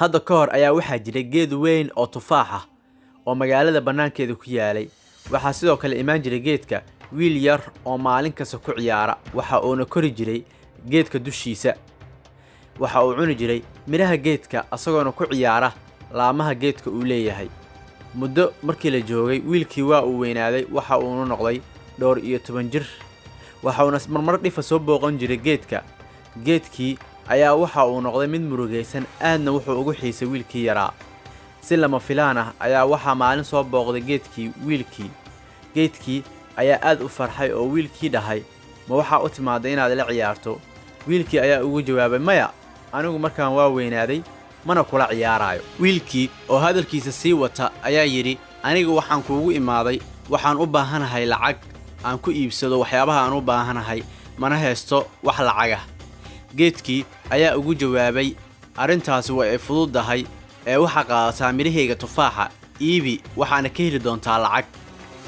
Hadda ka hor ayaa waxaa jiray geed weyn oo tufaax ah oo magaalada bannaankeeda ku yaalay. Waxaa sidoo kale imaan jiray geedka wiil yar oo maalin kasta ku ciyaara. Waxa uuna kori jiray geedka dushiisa. Waxa uu cuni jiray midhaha geedka, asagoona ku ciyaara laamaha geedka uu leeyahay. Muddo markii la joogay, wiilkii waa uu weynaaday, waxa uuna noqday 12 jir. Waxa uuna marmar dhifa soo booqan jiray geedka. Geedkii ayaa waxa uu noqday mid murugaysan, aadna wuxuu ugu xiisay wiilkii yaraa. Si lama filaan ah ayaa waxaa maalin soo booqday geedkii wiilkii. Geedkii ayaa aad u farxay oo wiilkii dhahay, "Ma waxaa u timaaday inaad ila ciyaarto?" Wiilkii ayaa ugu jawaabay, "Maya, anigu markaan waa weynaaday, mana kula ciyaaraayo." Wiilkii oo hadalkiisa sii wata ayaa yidhi, "Aniga waxaan kuugu imaaday, waxaan u baahanahay lacag aan ku iibsado waxyaabaha aan u baahanahay, mana haysto wax lacag ah." Geedkii ayaa ugu jawaabay, "Arrintaasi way ay fududahay ee waxaa qaadataa midhahayga tufaaxa, iibi, waxaana ka heli doontaa lacag."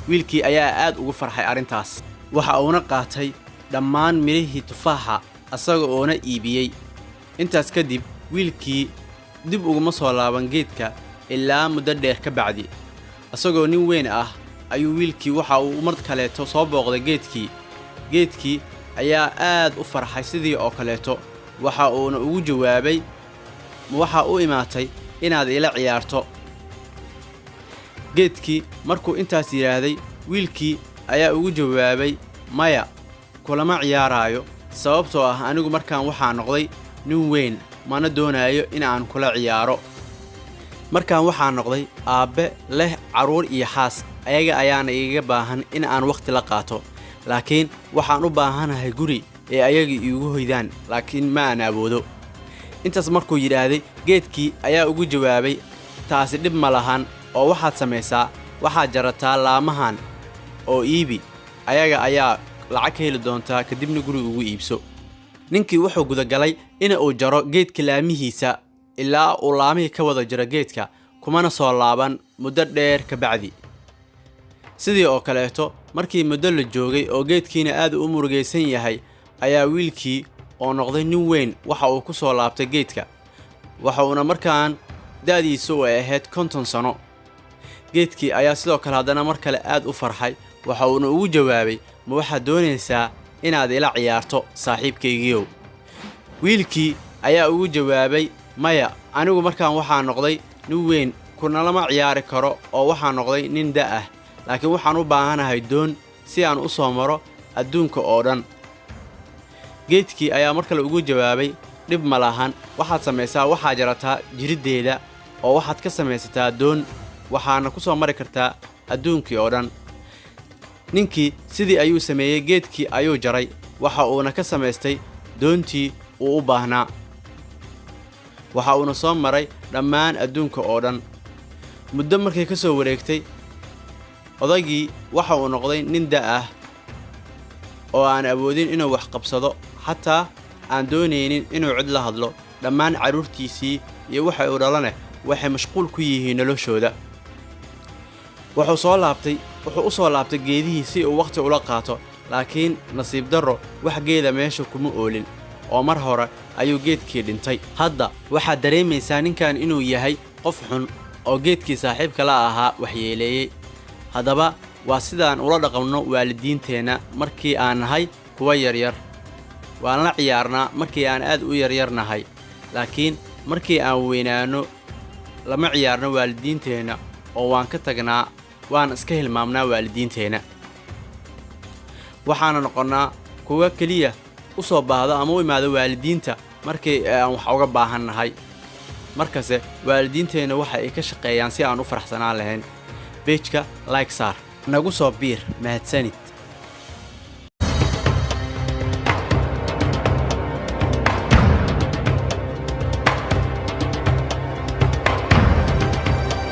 Wiilkii ayaa aad ugu farxay arrintaas. Waxa uuna qaatay dhammaan midhihii tufaaxa, asaga oona iibiyey. Intaas kadib wiilkii dib uguma soo laaban geedka ilaa muddo dheer ka bacdi. Isagoo nin weyn ah ayuu wiilkii waxa uu mar kaleeto soo booqday geedkii. Geedkii ayaa aad u farxay sidii oo kaleeto, waxa uuna ugu jawaabay, "Ma waxaa u imaatay inaad ila ciyaarto?" Geedkii markuu intaas yidhaahday, wiilkii ayaa ugu jawaabay, "Maya, kulama ciyaaraayo, sababtoo ah anigu markaan waxaa noqday nin weyn, mana doonayo in aan kula ciyaaro. Markaan waxaa noqday aabbe leh carruur iyo xaas, ayaga ayaana igaga baahan in aan wakhti la qaato. Laakiin waxaan u baahanahay guri ee ayaga iigu hoydaan, laakiin ma aan awoodo." Intaas markuu yidhaahday, geedkii ayaa ugu jawaabay, "Taasi dhib ma lahan oo waxaad samaysaa, waxaad jarataa laamahan oo iibi, ayaga ayaa lacag ka heli doontaa, kadibna guri ugu iibso." Ninkii wuxuu gudagalay in uu jaro geedka laamihiisa ilaa uu laamihii ka wada jaro geedka, kumana soo laaban muddo dheer ka bacdi. Sidii oo kaleeto, markii muddo la joogay oo geedkiina aad u murugaysan yahay, ayaa wiilkii oo noqday nin weyn waxa uu ku soo laabtay geedka. Waxa uuna markaan da'diisu ay ahayd 50 sano. Geedkii ayaa sidoo kale haddana mar kale aad u farxay, waxa uuna ugu jawaabay, "Ma waxaad doonaysaa inaad ila ciyaarto, saaxiibkaygiiow?" Wiilkii ayaa ugu jawaabay, "Maya, anigu markaan waxaa noqday nin weyn, kunalama ciyaari karo oo waxaa noqday nin da' ah, laakiin waxaan u baahanahay doon si aan u soo maro adduunka oo dhan." Geedkii ayaa mar kale ugu jawaabay, "Dhib ma lahan, waxaad samaysaa, waxaa jarataa jiriddeeda oo waxaad ka samaysataa doon, waxaana ku soo mari kartaa adduunkii oo dhan." Ninkii sidii ayuu sameeyey. Geedkii ayuu jaray, waxa uuna ka samaystay doontii uu u baahnaa, waxa uuna soo maray dhammaan adduunka oo dhan. Muddo markay ka soo wareegtay, odaygii waxa uu noqday nin da' ah oo aan awoodin inuu wax qabsado, xataa aan doonaynin inuu cid la hadlo. Dhammaan carruurtiisii iyo waxa uu dhalaneh waxay mashquul ku yihiin noloshooda. Wuxuu u soo laabtay geedihii si uu wakhti ula qaato, laakiin nasiib darro, wax geeda meesha kuma oolin oo mar hore ayuu geedkii dhintay. Hadda waxaad dareemaysaa ninkan inuu yahay qof xun oo geedkii saaxiibka la ahaa waxyeeleeyey. Haddaba waa sidaan ula dhaqanno waalidiinteenna markii aan nahay kuwa yaryar. Waan la ciyaarnaa markii aan aad u yaryar nahay, laakiin markii aan weynaanno lama ciyaarno waalidiinteenna oo waan ka tagnaa, waan iska hilmaamnaa waalidiinteenna. Waxaana noqonnaa kuwa keliya u soo baahdo ama u imaado waalidiinta markii aan wax uga baahan nahay. Markase waalidiinteenna waxa ay ka shaqeeyaan si aan u faraxsanaan lahayn. Page-ka like saar, nagu soo biir. Mahadsanid.